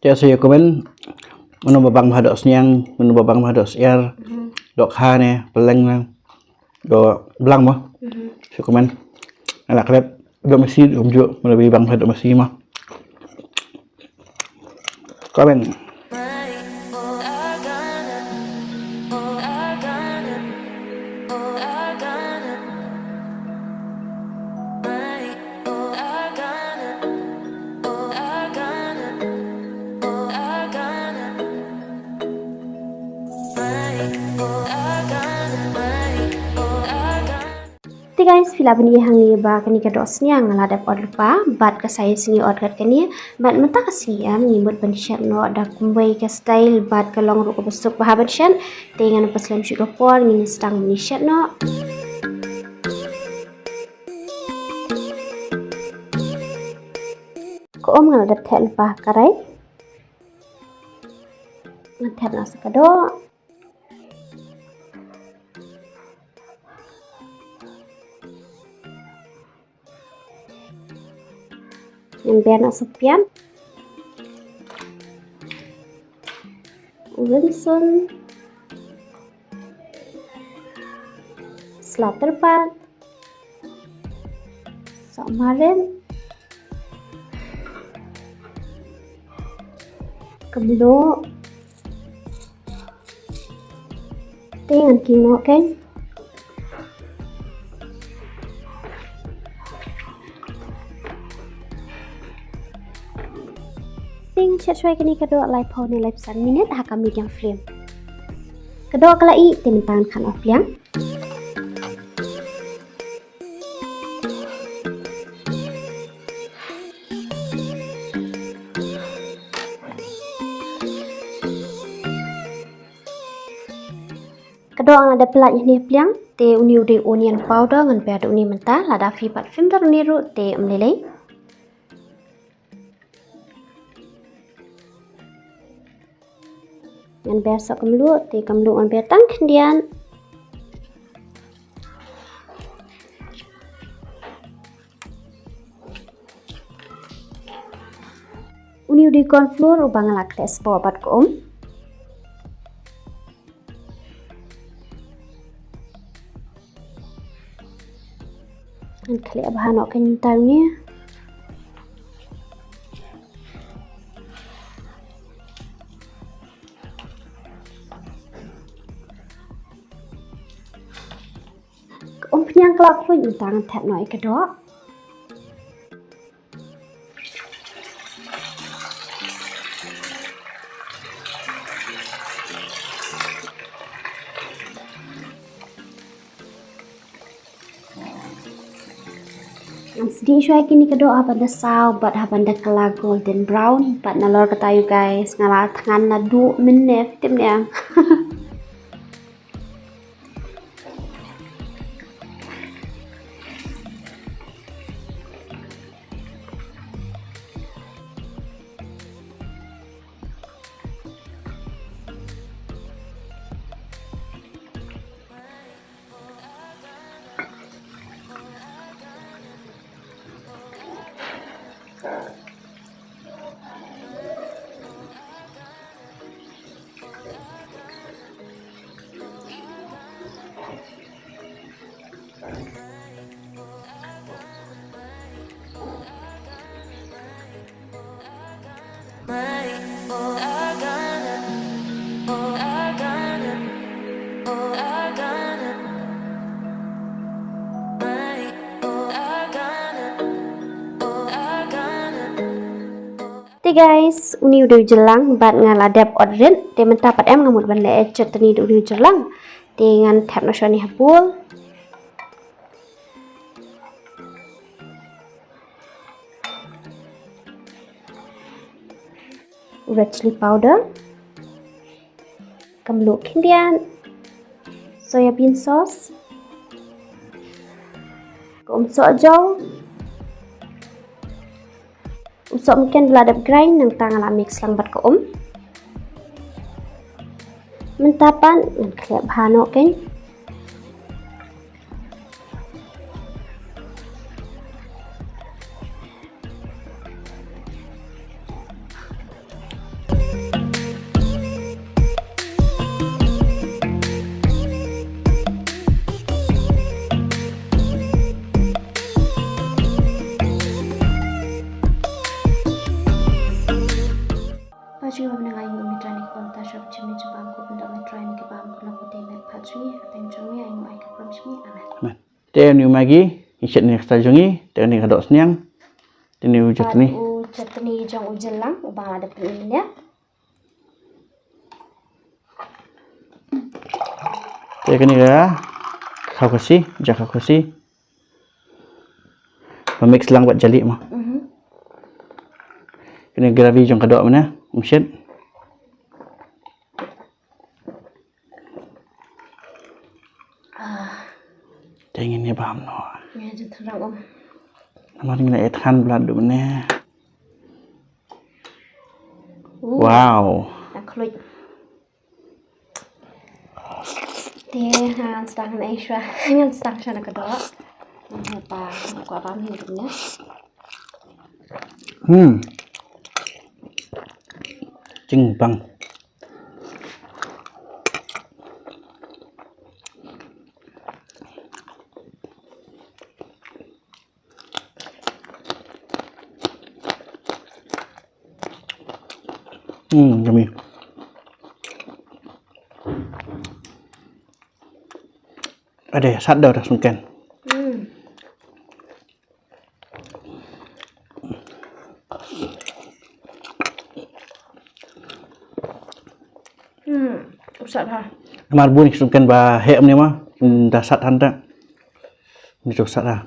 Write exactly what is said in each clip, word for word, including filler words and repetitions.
Te sa ïa comment mano ba bang bha dohsniang, mano ba bang bha dohsyiar, dohkha ne, pylleng ne, dohblang mo. Sa comment. Nga la klet doh masi, kumjuh mano ba bang bha doh masi mo. Comment. Te guys, phi lah ban ïohi hangne ba kane ka dohsniang nga la dep ot lypa bad ka sa ïasngi ot kat kane, bad mynta ka sngi em ngi mut ban shet noh da kumwei ka style bad ka long ruh kaba suk bha ban shet. Te ngan ym slem shuh ka por, ngin sdang ban shet noh. Ka um nga la dep theh lypa ha ka karai. Ngan thep noh sa ka doh. Ngan ber noh sa pian, u rynsun, sla tyrpad, soh marit, kynduh. Te ngan king noh kein. Te ngan shet shuwa ïa kane ka doh laiphew ne laiphew san minit ha ka medium flame. Ka doh ka la ih, te mynta ngan khan off pliang. Ka doh nga la dep pynlait hangne ha pliang, te une u dei onion powder, ngan ber da une mynta, lada phi pat phim don une ruh te ym lei lei. Ngan ber soh ka mluh, te ka mluh ngan ber tang khyndiat. Une u dei corn flour uba nga la khleh sboh bad ka um. Ngan khleh bha noh kein mynta une. Ka umphniang ka la khluit, mynta ngan thep noh ïa ka doh. Ngan sdieh shuwa ïa kine ki doh haba da saw bad haba da kylla golden brown. Bad nalor kata, you guys, nga la thngan naduh mynne, tip ne em. Te guys, une u dei u jyrlang bad nga la dep ot rit. Te mynta pat em nga mut ban leh chutney da une u jyrlang. Te ngan thep noh shane ha bowl. Red chilli powder, ka mluh khyndiat, soya bean sauce, ka um sohjaw, u sohmynken ba la dep grind, nangta nga la mix lang bad ka um. Mynta pat ngan khleh bha noh kein. Jingmut na ngi ïa u Trai na ki bynta jong ka jingim jong phi, kumta u Trai na ki bynta jong ka pyrthei. Kyrteng jong me, ai nguh ai ka burom jong me. Amen. Amen. Te une u Maggi, ngi shet ne ka style jong ngi, te une ka dohsniang, te une u chutney. Bad u chutney jong u jylla, uba nga da pynlong ïa. Te kane ka khaw Khasi, ja khaw Khasi. Ba mix lang bad jali mo. Mhm. Kane gravy jong ka doh mynne, um shet. Ah. Te ngin ïa bam noh. Ïa, ju thrang um. Namar ngin ïa than bla duh mynne. Uh. Wow. Ïa khluit. Te ngan sdang ngan ai shuwa, ngan sdang shuwa na ka doh. Ngan pa, ngan kwah bam hi ruh ne. Hmm. Jingbang. Hmm, yummy. Ade, sat da, da sungken. Hmm. Hmm, u sat ha. Namar bun ki sungken ba heh mynne ma, da sat hangta. Ni tu sat ha.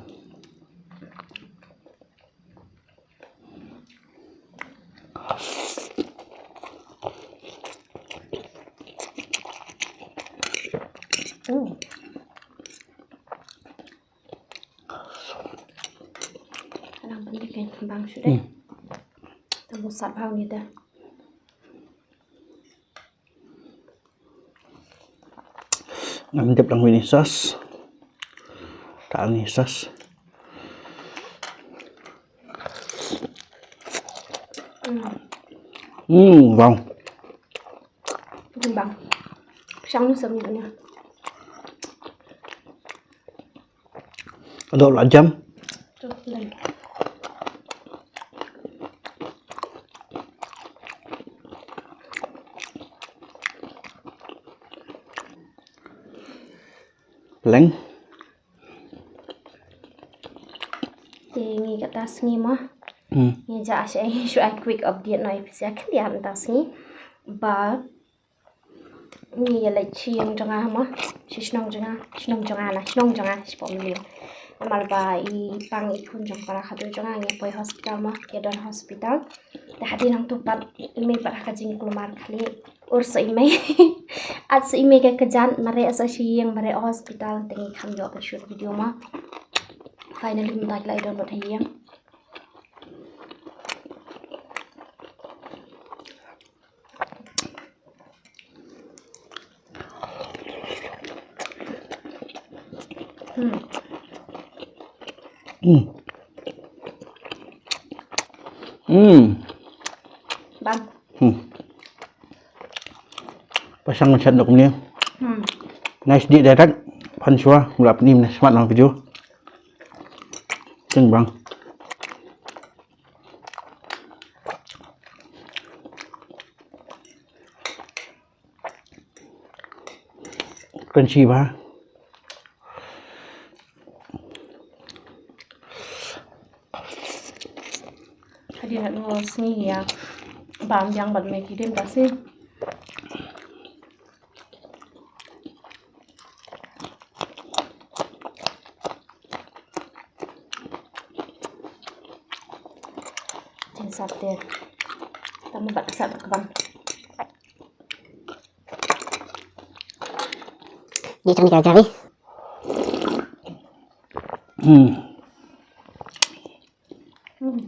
Hmm. Ka dang pyndik kein bang shuh de. Hmm. Tang u sat bha une de. Ngan dip lang ïa une u sauce. Tang une u sauce. Hmm. Hmm, bang. Bang. Shang nu sa bang. Adoh la jam. Pleng. Te ngi kata sngi mo. Hmm. Ngi ja sha shu ai quick update noh ïa phi sha khyndiat kata sngi. Ba ngi ïa leit sha ïing jong nga mo, sha shnong jong nga, shnong jong nga na, shnong jong nga, sha Pok Mylliem. Namar ba i pang i khun jong para khadduh jong nga ngi poi hospital mo, ki don hospital. Te hadien nangtu pat i mei pat ha ka jingkulmar khlieh. Ur sa i mei. At sa i mei ka kjat, mareh sa sha ïing, mareh hospital, te ngi kham ïoh ban shoot video mo. Finally mynta ki la ïa don bad ha ïing. Hmm. Hmm. Hmm. Bang. Hmm. Pasang chat dok ni. Hmm. Nice di direct. Pan shuwa, mula pni mena smat na video. Jingbang. Crunchy bha. Hadien nangno sngi ïa bam biang bad Maggi, dei mynta sngi. Jin sate. Tama bat sat ka bam. Di tang ni ka gravy. Hmm. Hmm.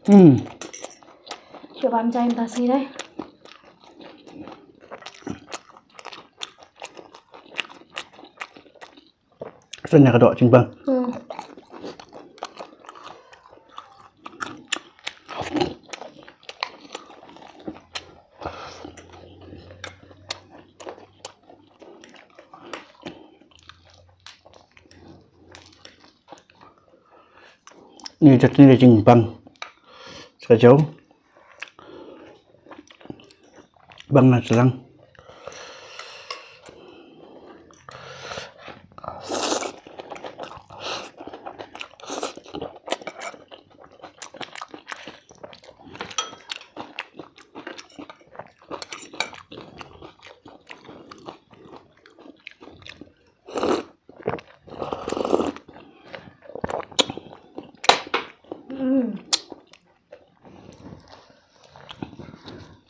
Hmm. Shu bam jai mynta sngi dei. Sa nia ka doh jingbang. Hmm. Ni chutney ka jingbang. Sa ka jaw. Bang na sdang.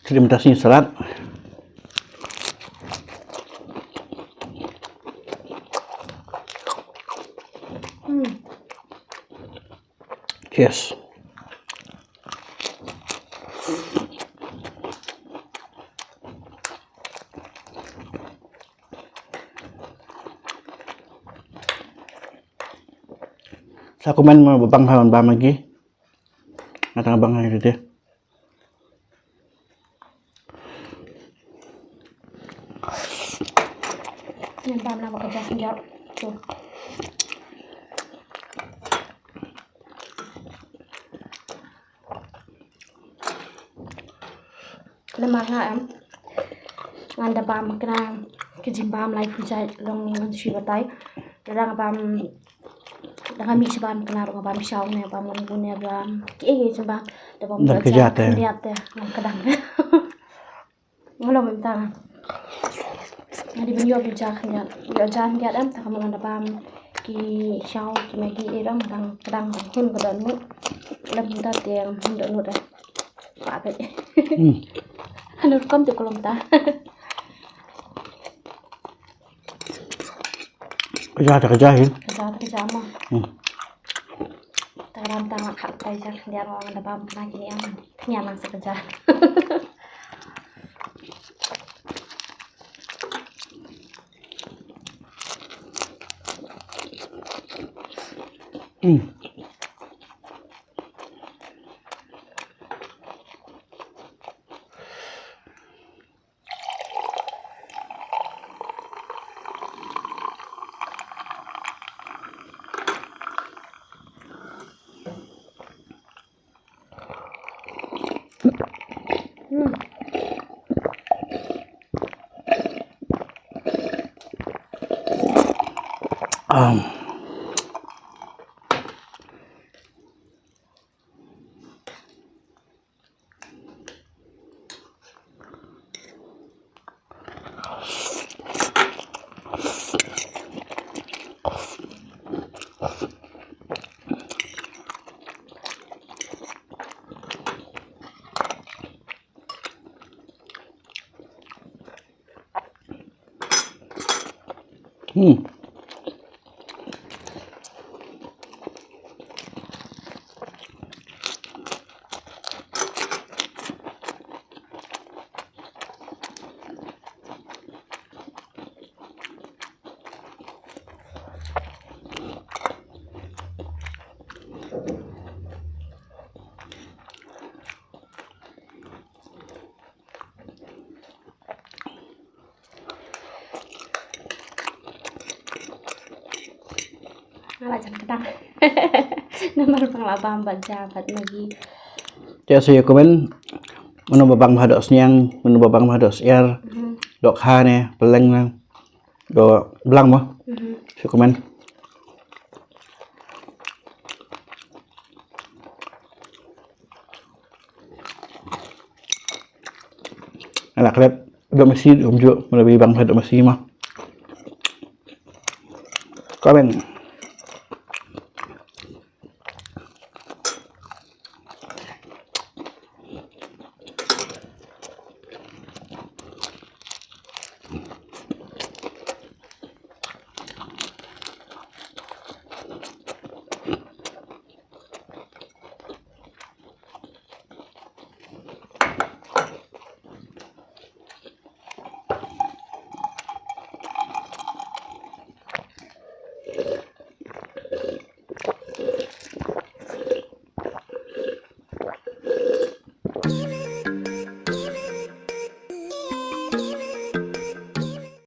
Krim tasni salad. Yes. Sa comment mo ba bang ha ban bam Maggi. Nga tang bang ha ri te. Ngan bam na ba ka jas ngiat. Tu. Namar nga em, ngan da bam kane ka jingbam lai phew jait, long ngan shu batai. Lada nga bam, lada nga mih sha bam kane ruh nga bam shaw ne, bam ngan bun ne, bam kiei kiei jingbam. Da bam, da ka ja te, khyndiat te, ngam kdang. Nga long mynta nga dei ban ïoh ïa ja khyndiat, ïoh ja khyndiat em, te ka mut ngan da bam ki shaw ki Maggi, eh, dang, dang kdang, hun ka dohnud. Lem mynta te hun dohnud eh. Ba beit. Hmm. Hanu rukom te ka long mynta. Ka ja te ka ja hi. Ka ja te ka ja mo. Hmm. Te ka dang tang la khat tai ja khyndiat mo, ngan da bam kane kine em. Khyndiat lang sa ka ja. Hmm. Um. Hmm. Nga la jan kdang. Namar ba nga la bam bad ja bad Maggi. Te sa ïa comment, mano ba bang bha dohsniang, mano ba bang bha dohsyiar, mhm, dohkha ne, pylleng ne, dohblang mo. Mhm. Sa comment. Nga la klet doh masi, kumjuh, mano ba bang bha doh masi mo. Comment.